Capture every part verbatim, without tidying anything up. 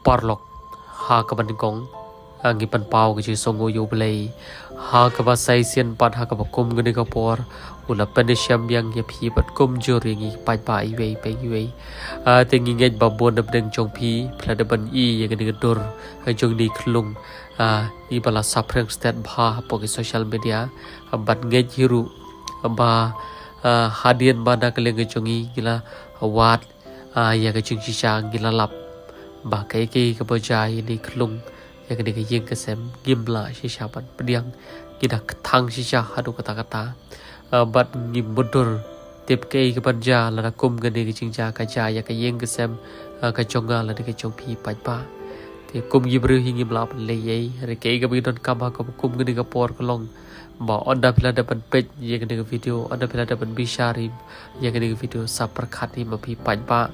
Paralok, ha kaba nyngkong, ah, ngi pynpaw ka jingsngewnguh ïa U Blei. Ha kaba sa shisien pat, ha kaba kum kane ka por u la pynshem biang ïa phi bad kumjuh ïa ngi paidbah iwei pa iwei. Ah, te ngi ngeit ba bun na pdeng jong phi, phi la dep ban ïohi ïa kane ka dur, ah, jong kane ka khlung, ah, iba la saphriang stet bha hapoh ki social media, ah, bad ngeit hi ruh ba, ah, hadien ba na ka liang ka jong ngi ngi la wad, ah, ïa ka jingshisha, ngi la lap ba kaei kaei kaba jia ïa kane ka khlung, ïa kane ka ïing ka sem, ngim lah shisha ban pdiang, ngi da kthang shisha haduh katta katta. Ah, bad ngim mutdur tip kaei kaban jia lada kum kane ka jingjia ka jia ïa ka ïing ka sem, ah, ka jong nga lane ka jong phi paidbah. Te kum ki briew hi ngim lah ban leh ei ei, hynrei kaei kaba ngi donkam ha kaba kum kane ka por ka long ba ynda phi la dep ban peit ïa kane ka video, ynda phi la dep ban bishar hi ïa kane ka video, sa pyrkhat hi ma phi paidbah.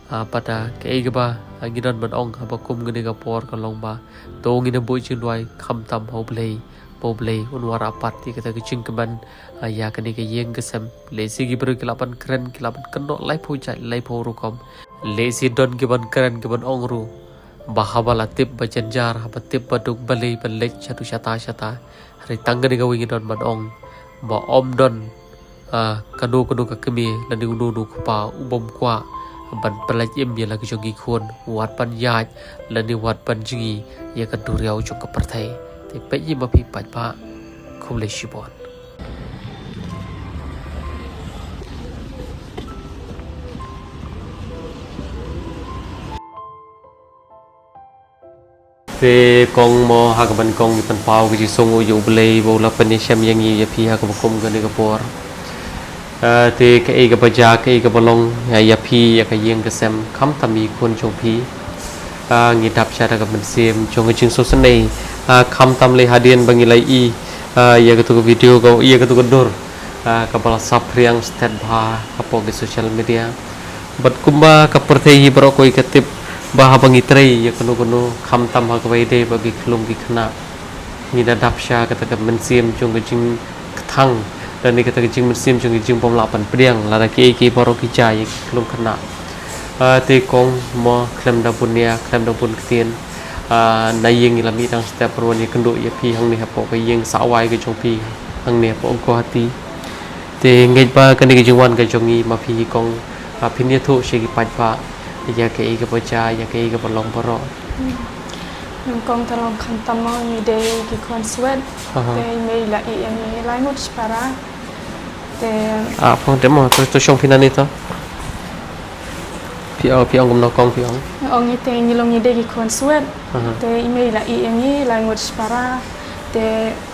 Ah, bad kaei kaba, ah, ngi don ban ong haba kum kane ka por ka long ba to ngin ïa buh jingduwai khamtam ha U Blei, ba U Blei un wanrah pat ïa kata ka jingkmen, ah, ïa kane ka ïing ka sem. Lehse ki briew ki lah ban kren, ki lah ban kynnoh laiphew jait laiphew rukom. Lehse don kiban kren kiban ong ruh ba haba la tip ba jynjar, haba tip ba duk balei ban leit shaduh shata shata. Hynrei tang kane kawei ngi don ban ong ba ym don, ah, kano kano ka kmie lane uno uno u kpa u bym kwah ban pyllait im ïa la ki jong ki khun, wat ban ïaid lane wat ban jngi ïa ka duriaw jong ka pyrthei. Te peit hi ma phi paidbah. Khublei shibun. Te kong mo, ha kaba nyngkong ngi pynpaw ka jingsngewnguh ïa U Blei ba u la pynïashem ïa ngi ïa phi ha kaba kum kane ka por. Ah, te kaei kaba jia, kaei kaba long ïa, ïa phi, ïa ka ïing ka sem, khamtam ïa ki khun jong phi, ah, ngi dap sha da ka mynsiem jong ka jingsngewsynei. Ah, khamtam lei hadien ba ngi la ïohi, ah, ïa katu ka video ka, ïa katu ka dur, ah, kaba la saphriang stet bha hapoh ki social media. Bad kumba ka pyrthei hi baroh kawei ka tip ba haba ngi trei ïa kano kano, khamtam ha kaba ïadei bad ki khlung ki khynnah, ngi da dap sha kata ka mynsiem jong ka jingkthang, lane kata ka jingmynsiem jong ka jingbymlah ban pdiang lada kiei kiei baroh ki jia ïa ki khlung khynnah. Ah, te kong mo, khlem da bun nia, khlem da bun ktien, ah, na ïing ngi la mih tang step ban wan ïakynduh ïa phi hangne hapoh ka ïing sawai ka jong phi hangne hapoh Guwahati. Te ngeit ba kane ka jingwan ka jong ngi ma phi hi kong, ah, phin ïathuh sha ki paidbah ïa kaei kaba jia, ïa kaei kaba long baroh. Hmm. Nyngkong te long khamtam mo, ngi dei ki khun Swet. Aha. Te i mei la ïeh ïa ngi lai ngut shipara. Te, ah, phong te mo, to, to shong phi nangne to. Phi ong, phi ong kumno kong, phi ong? Ong ngi te ngi long ngi dei ki khun Swet. Aha. Te i mei la ïeh ïa ngi lai ngut shipara. Te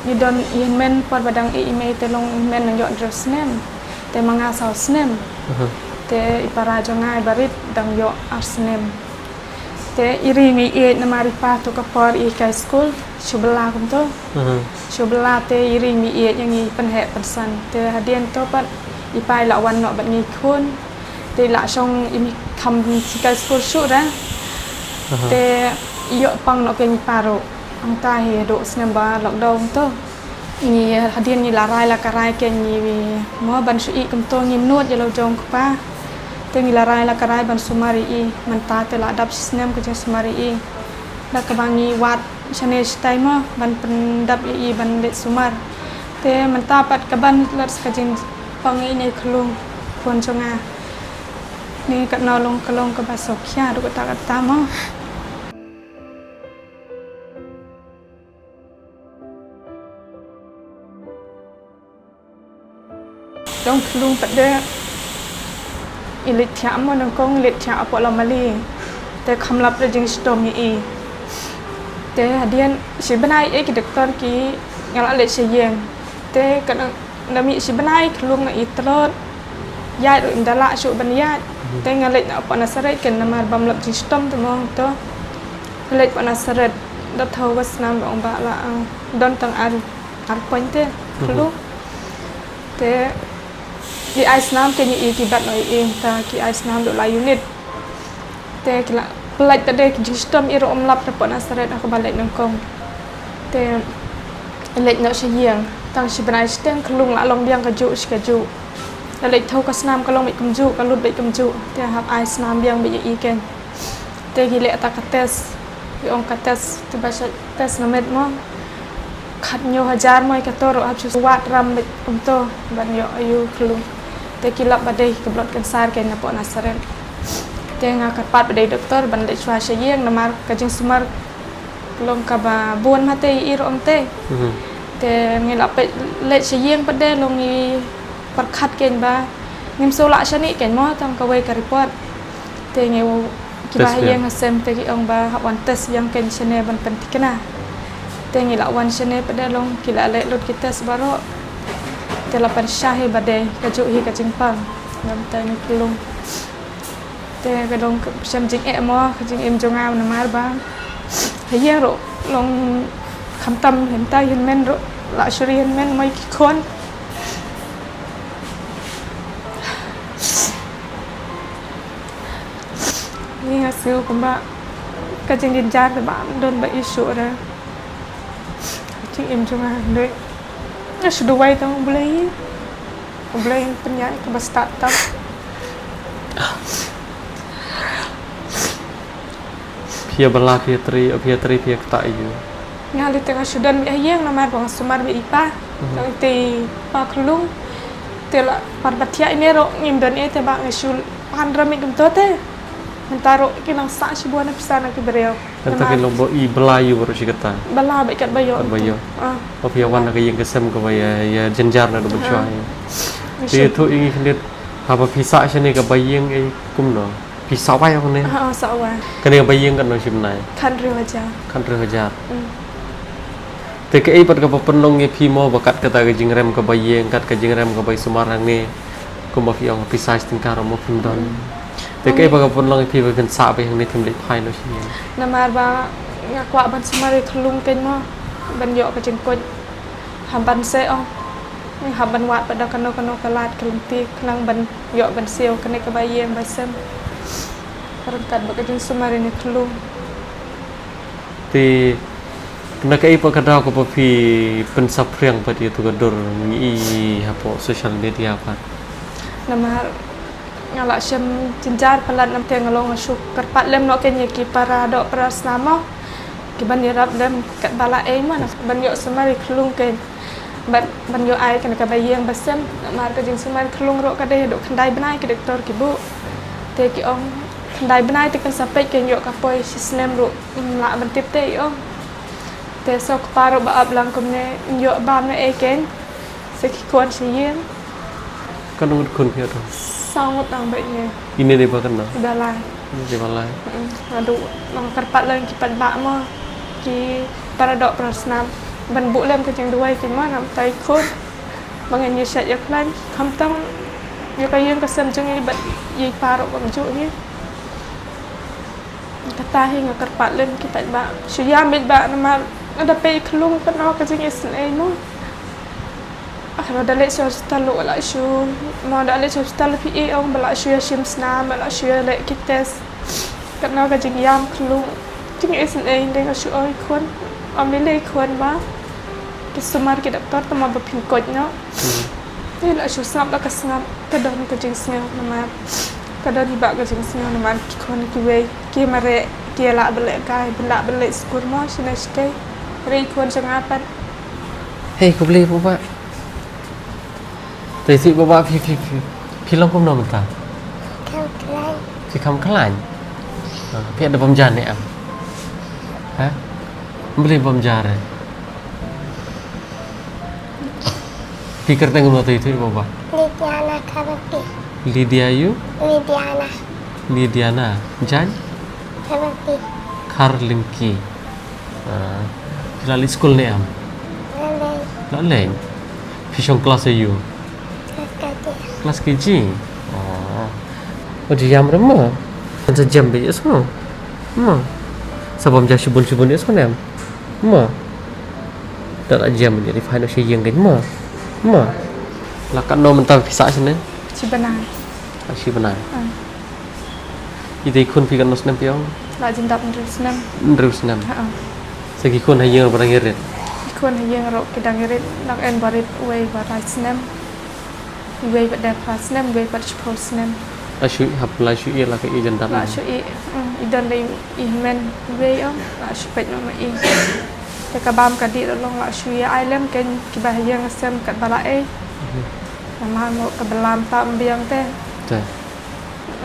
ngi don i hynmen, por ba dang ïeh i mei te long i hynmen nang ïoh hynriew snem. Te ma nga saw snem. Aha. Te i para jong nga i barit dang ïoh ar snem. Te i ri i mei i ïeit namar i pa tu ka por i kai skul shu bylla kumto. Aha. Shu bylla te i ri i mei i ïeit ïa ngi pynheh pynsan. Te hadien to pat i pa i la wan noh bad ngi khun. Te i la shong i mei kham i kai skul shuh ra. Aha. Te i ïoh pang noh kein i pa ruh. Hangta hi haduh snem ba lockdown to. Ngi hadien ngi la rai la ka rai kein ngi mo ban shu ïeh kumto, ngim nud ïa la u jong u kpa. Te ngi la rai la ka rai ban sumar ïa i, mynta te la dap shi snem ka jingsumar ïa i. Da kaba ngi wad shane shatai mo ban pyndap ïa i ban leit sumar. Te mynta pat ka ban lut sa ka jingpang ïa ine i khlung khun jong nga. Ni katno long ka long kaba sngewkhia haduh katta katta mo. Dang khlung pat de i leit thiah mo, nyngkong i leit thiah hapoh Lamali. Te kham lap da jingshitom ïa i. Te hadien shi bnai ïa ki doktor ki nga la leit sha ïing. Te ka na, na mih shi bnai khlung na i tlot. Ïaid ruh im da lah shuh ban ïaid. Te nga leit noh hapoh Nasareth kein namar bym lap jingshitom te mo to. Nga leit hapoh Nasareth da thew ka snam da ong ba la, ah, don tang ar ar point te, mhm, khlung. Te ki ai snam kein ïa i, ki bat noh ïa i, ta ki ai snam duh lai unit. Te ki la pyllait pat de, ki jingshitom i ruh ym lap hapoh Nasareth ha kaba leit nyngkong. Te leit noh sha ïing, tang shi bnai shiteng khlung la long biang kajuh shi kajuh. La leit thew ka snam ka long beit kumjuh, ka lut beit kumjuh. Te hap ai snam biang beit ïa i kein. Te ki leh ta ka test, ki ong ka test, te ba sha test na met mo. Khat hynñiew hajar mo, ïa kato ruh hap shu wad ram beit kumto ban ïoh ïa u khyllung. Te ki lap ba dei ka blood cancer kein napoh Nasareth. Te nga kyrpad ba dei doktor ban leit shuwa sha ïing namar ka jingsumar long kaba bun ma te i ruh ym te. Mhm. Te ngi la peit leit sha ïing pat de long ngi pyrkhat kein ba ngim shu lah shane kein mo tang kawei ka report. Te ngi u ki ba test ha ïing ha sem te ki ong ba hap wan test ïa kein shane ban pynthikna. Te ngi la wan shane pat de long ki la leh lut ki test baroh. Te la pynshai hi ba dei kajuh hi ka jingpang. Ngam te ngi khyllung. Te ka long ka shem jingeh mo ka jingim jong nga namar ba ha ïing ruh long khamtam hynta hynmen ruh la shu ri hynmen mo ïa ki khun. Ngi nga siew kumba ka jingjynjar te ba don ba issue re. Jingim jong nga dei nga shu duwai tang U Blei. U Blei un pynïaid kaba stad tam. Phi ïa bala phi ïa trei, phi ïa trei phi ïa ktah ïa u. Nga lei te nga shu don beit ha ïing namar ba nga sumar beit i pa. Mhm. Tang te i pa khlung. Te la par ba thiah ine ruh ngim don ei te ba nga shu pan ram i kumto te. Mynta ruh ki nang sah shibun na pisa na ki briew. Mynta ki long ba i bala ïa u baroh shi katta. Bala beit kat ba ïoh. Kat ba ïoh. Ah. Ba phi ïa wan na ka ïing ka sem kaba ïa, ïa jynjar na da ban shuwa ïa. Te ïathuh ïa ngi khyndiat haba phi sah shane kaba ïing ei kumno. Phi sah wai ong ne? Ah, ah, sah wai. Kane kaba ïing katno shi bnai? Khathynriew hajar. Khathynriew hajar. Mm. Te kaei pat kaba pynlong ïa phi mo ba kat kata ka jingrem kaba ïing, kat ka jingrem kaba i sumar hangne. Kumba phi ong pisa shi tyngka ruh mo phim don. Te kaei ba ka pynlong ïa phi ba phin sah beit hangne phim leit phai noh sha ïing. Namar ba nga kwah ban sumar ïa khlung kein mo ban ïoh ka jingkoit. Hap ban seh oh. Hap ban wad pat da kano kano ka lad ka lynti khnang ban ïoh ban siew kane kaba ïing ba sem. Ryngkat bad ka jingsumar ïa khlung. Te na kaei pat ka daw kaba phi pynsaphriang pat ïa tu ka dur ngi i hapoh social media pat? Namar nga la shem jynjar palat namar te nga long nga shu kyrpad lem noh kein ïa ki para doh para snam mo. Ki ban ïarap lem katba la ei mo na ban ïoh sumar ïa khlung kein. Ban, ban ïoh ai kane kaba ïing ba sem, namar ka jingsumar khlung ruh ka dei haduh khyndai bnai ki doktor ki buh. Te ki ong khyndai bnai te kan sa peit kan ïoh ka poi shi snem ruh, ym lah ban tip te i ong. Te sngewkpa ruh ba ap lang kumne, ym ïoh bam ne ei kein. Sa ki khun sha ïing. Katno ngut khun phi ïoh to? Saw ngut nang beit ne. Ine dei ba katno? Dei ba lai. Ine dei ba lai. Mm, haduh nang kyrpad lem ki paidbah mo. Ki para doh para snam ban buh lem ka jingduwai kein mo namar i khun. Ba ngin ïa shet ïa khlaiñ khamtam ïa ka ïing ka sem jong ngi bad ïa i pa ruh bym juh hi. Kata hi nga kyrpad lem ki paidbah shu ïam beit bah namar nga da peit khlung katno ka jingisynei mo. Ah, nga da leit sha hospital ruh la shu, nga da leit sha hospital phi i ong ba la shu ïa shim snam, ba la shu ïa leh ki test. Katno ka jingïam khlung. Jingisynei dei nga shu ong i khun. Ym lei lei khun ba ki sumar ki doktor tang ba phin koit noh. Hmm. Te la shu sngap la ka sngap ka don ka jingsngew namar ka don i bah ka jingsngew namar ki khun kiwei ki mareh ki lah ban leh kai ban lah ban leh skul mo shane shatei. Re i khun jong nga pat. Hei khublei papa. Te si papa phi phi phi phi long kumno mynta? Kham khlaiñ. Phi kham khlaiñ. Ah, phi da bam ja ne em? Ha? Beli bam ja re. Phi kyrteng kumno te ïathuh ïa papa? Lidiana Kharlingki. Lidia ïu? Lidiana. Lidiana. Jaiñ? Kharlingki. Kharlingki. Ah. Phi la leit skul ne em? La leit. La leit. Phi shong klas ïa ïu? Klas K G. Klas K G. Oh. Oh, ju ïam re mo. Kan sa jem beit ïa sngew. Mo. Sa bam ja shibun shibun ïa sngew ne em? Mo. Da la jem ïa ri phai noh sha ïing kein mo. Mo. La katno mynta phi sah shane? Shi bnai. Ah, shi bnai. Ah. Ite i khun phi katno snem phi ong? La jin dap hynriew snem. Hynriew snem. Ha. Sa ki khun ha ïing ba dang ïarit? Ki khun ha ïing ruh ki dang ïarit, la en ba rit uwei ba lai snem. Uwei ba dang phra snem, uwei ba shiphew snem. La shu i hap, la shu i la ka i jan dat. La shu i, mm, i don dei i hynmen wei ong, la shu peit noh ma i. Te ka bam ka dih la long la shu i ai lem kein kiba ha ïing ha sem katba la ei. Mhm. Namar mo ka ba lam tam biang te. Te.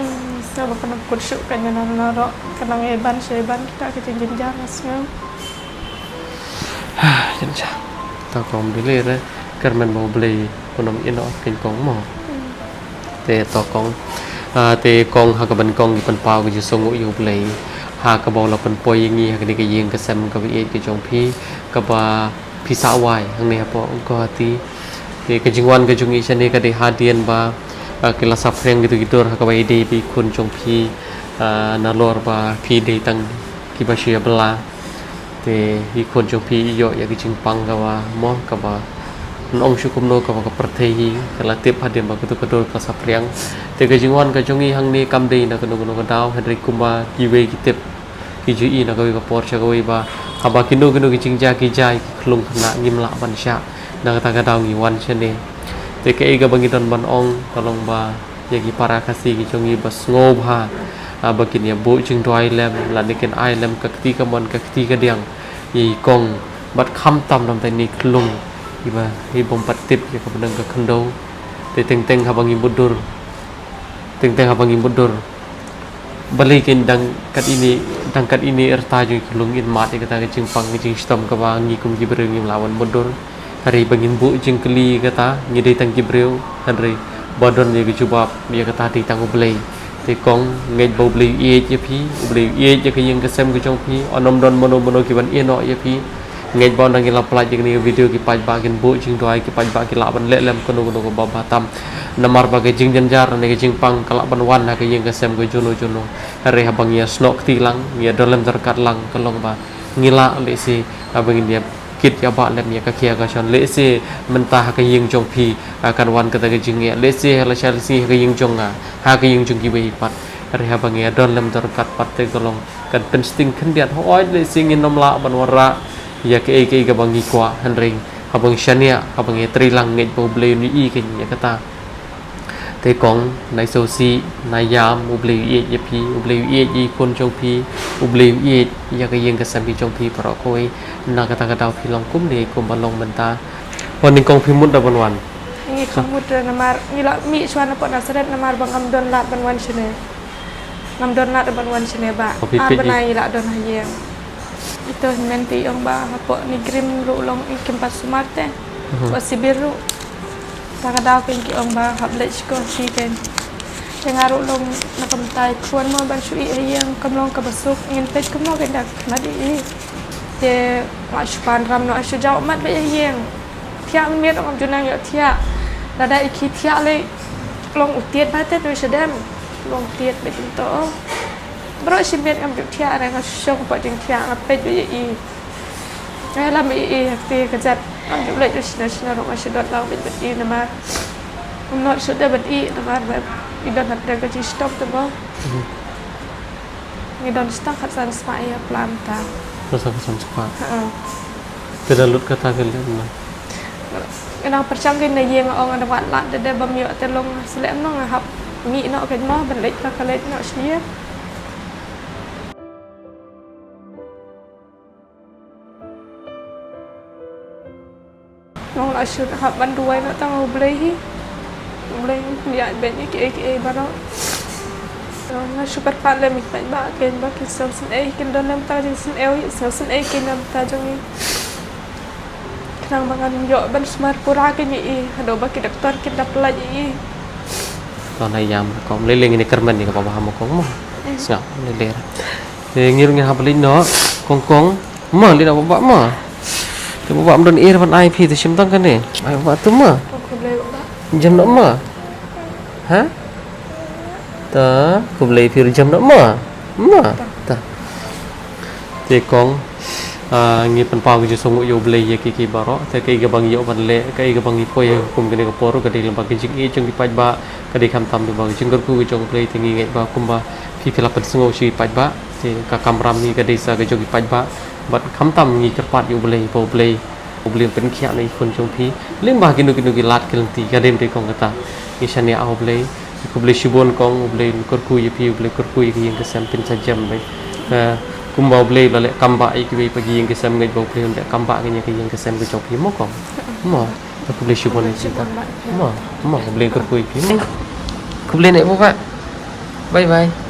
Mm, sa ba ka nang kut shuh ka nang nang roh, ka nang ei ban sha ei ban kita ka jingjynjar nga sngew. Jynjar. Ta kong bili re, kyrmen ba U Blei u nang ïehnoh kein kong mo. Te to kong. Ah, te kong ha kaba nyngkong ngi pynpaw ka jingsngewnguh ïa U Blei. Ha kaba u la pynpoi ïa ngi ha kane ka ïing ka sem kaba ïeit ka jong phi, kaba phi sah wai hangne hapoh Guwahati. Te ka jingwan ka jong ngi shane ka dei hadien ba, ah, ki la saphriang kito ki dur ha kaba ïadei bad i khun jong phi, ah, nalor ba phi dei tang kiba shu ïa bylla. Te i khun jong phi i ïoh ïa ka jingpang kaba mo kaba, nong shu kumno kaba ka pyrthei hi ka la tip hadien ba kito ka dur ka saphriang. Te ka jingwan ka jong ngi hangne kam dei na kano kano ka daw, hynrei kumba kiwei ki tip ki ju i na kawei ka por sha kawei ba haba kino kino ki jingjia ki jia ïa ki khlung khynnah ngim lah ban shah na kata ka daw ngi wan shane. Te kaei kaba ngi don ban ong ka long ba ïa ki para Khasi ki jong ngi ba sngewbha, ah, ba kin ïa buh jingduwai lem lane kin ai lem ka kti kamon ka kti kadiang ïa i kong bad khamtam namar ïa i khlung iba i bym pat tip ïa ka bneng ka khyndew. Te teng teng haba ngi mutdur, teng teng haba ngi mutdur, balei kein dang kat ine, dang kat ine rta jong i khlung in mad ïa kata ka jingpang ka jingshitom kaba ngi kum ki briew ngim lah ban mutdur. Hynrei ba ngin buh jingkylli ïa kata ngi dei tang ki briew, hynrei ba don ïa ka jubab ïa kata dei tang U Blei. Te kong, ngeit ba U Blei u ïeit ïa phi, U Blei u ïeit ïa ka ïing ka sem ka jong phi. Ynnym don mano mano ki ban ïehnoh ïa phi. Ngeit ba ynda ngi la pyllait ïa kane ka video ki paidbah kin buh jingduwai, ki paidbah ki lah ban leh lem kano kano kaba bha tam. Namar ba ka jingjynjar ne ka jingpang ka lah ban wan ha ka ïing ka sem ka juno juno. Hynrei haba ngi ïa snoh kti lang, ngi ïa don lem jyrkat lang, ka long ba ngi lah lehse haba ngin ïa kit ïa ba lem ïa ka khia ka shon, lehse mynta ha ka ïing jong phi, ah, kan wan kata ka jingeh, lehse ha la sha la sngi ha ka ïing jong nga, ha ka ïing jong kiwei pat. Hynrei haba ngi ïa don lem jyrkat pat te ka long kan pynsting khyndiat, hooid lehse ngin ym lah ban wanrah ïa kaei kaei kaba ngi kwah, hynrei haba ngi shaniah, haba ngi trei lang, ngeit ba U Blei un ïohi kein ïa kata. Te kong, nai sngewsih, nai ïam, U Blei u ïeit ïa phi, U Blei u ïeit ïa i khun jong phi, U Blei u ïeit ïa ka ïing ka sem ki jong phi baroh kawei. Na kata ka daw phi long kumne kumba long mynta. Hooid, nyngkong phi mut da ban wan? Ngi khlem mut da namar ngi la mih shuwa na pdeng Nasaret namar ba ngam don lad ban wan shane. Ngam don lad ban wan shane ba ar bnai ngi la don ha ïing. Ito hynmen te i ong ba hapoh NEIGRIHMS ruh long i kim pat sumar te. Mhm. Hapoh Sibir ruh. Ta ka daw kein ki ong ba hap leit sha Guwahati kein. Te nga ruh long na ka bynta i khun mo ban shu ïeh ha ïing kam long kaba suk, ngin peit kumno kein da ka khmat i. Te nga shu pan ram noh, shu jaw mat beit ha ïing. Thiah miet ngam ju nang ïoh thiah. Lada i khie thiah lei long u tied ba te tu sha dem. Long tied beit kumto. Baroh shi miet ngam ju thiah, re nga shu shong pat jingthiah, nga peit beit ïa i. Nga lam ïa i ha kti ka jat. Ngam ju leit sha shina shina ruh nga shu dot lang beit bad i namar ngam nud shuh da bad i namar ba i don hapdeng ka jingshitom te mo. Mhm. Ngi don shi tang khatsan spah ïa pla mynta. Khatsan, khatsan spah. Ha. Te da lut kata ka lem na. Nga dang pyrshang kein na ïing, nga ong nga dang wad lad, da dei bym ïoh te long shu leh kumno, nga hap mih noh kein mo ban leit ka, ka leit noh sha ïing. Nga la shu hap ban duwai noh tang U Blei hi. U Blei un ïaid beit ïa kiei kiei baroh. Nga shu kyrpad lem ïa ki paidbah kein ba kin sngewsynei, kin don lem tang jingsynei, sngewsynei kein na bynta jong ngi. Khnang ba ngan ïoh ban sumar pura kein ïa i haduh ba ki doktor kin da pyllait ïa i. To nai ïam kong, lei lei ngin ïa kyrmen ïa kaba bha mo kong mo. Sngap lei lei. Te ngi ruh ngin hap leit noh kong kong. Ma, leit noh baba ma. Te baba ym don ei ban ai phi, te shim tang kane. Ai baba tu ma. Khublei baba. Jem noh ma. Ha? Ta, khublei phi ruh, jem noh ma. Ma. Ta. Te kong, ah, ngi pynpaw ka jingsngewnguh ïa U Blei ïa kiei kiei baroh. Te kaei kaba ngi ïoh ban leh, kaei kaba ngi poi ha kum kane ka por ruh ka dei lyngba ka jingïeit jong ki paidbah, ka dei khamtam lyngba ka jingkyrkhu ka jong U Blei. Te ngi ngeit ba kumba phi, phi la pynsngew sha ki paidbah. Te ka kamram hi ka dei sa ka jong ki paidbah. Bad khamtam ngi kyrpad ïa U Blei, ba U Blei, U Blei un pynkhiah na i khun jong phi. Lyngba kino kino ki lad ki lynti, ka dei, dei kong kata. Ngi shaniah ha U Blei. Khublei shibun kong, U Blei un kyrkhu ïa phi, U Blei kyrkhu ïa ka ïing ka sem phin sa jem beit. Kumba U Blei u la leh kam ba ïa kiwei pat ki ïing ki sem, ngeit ba U Blei un leh kam ba ïa ka ïing ka sem ka jong phi mo kong. Mo. Khublei shibun ïa phi. Mo, mo, U Blei un kyrkhu ïa phi mo. Khublei ne mo ba. Bye bye.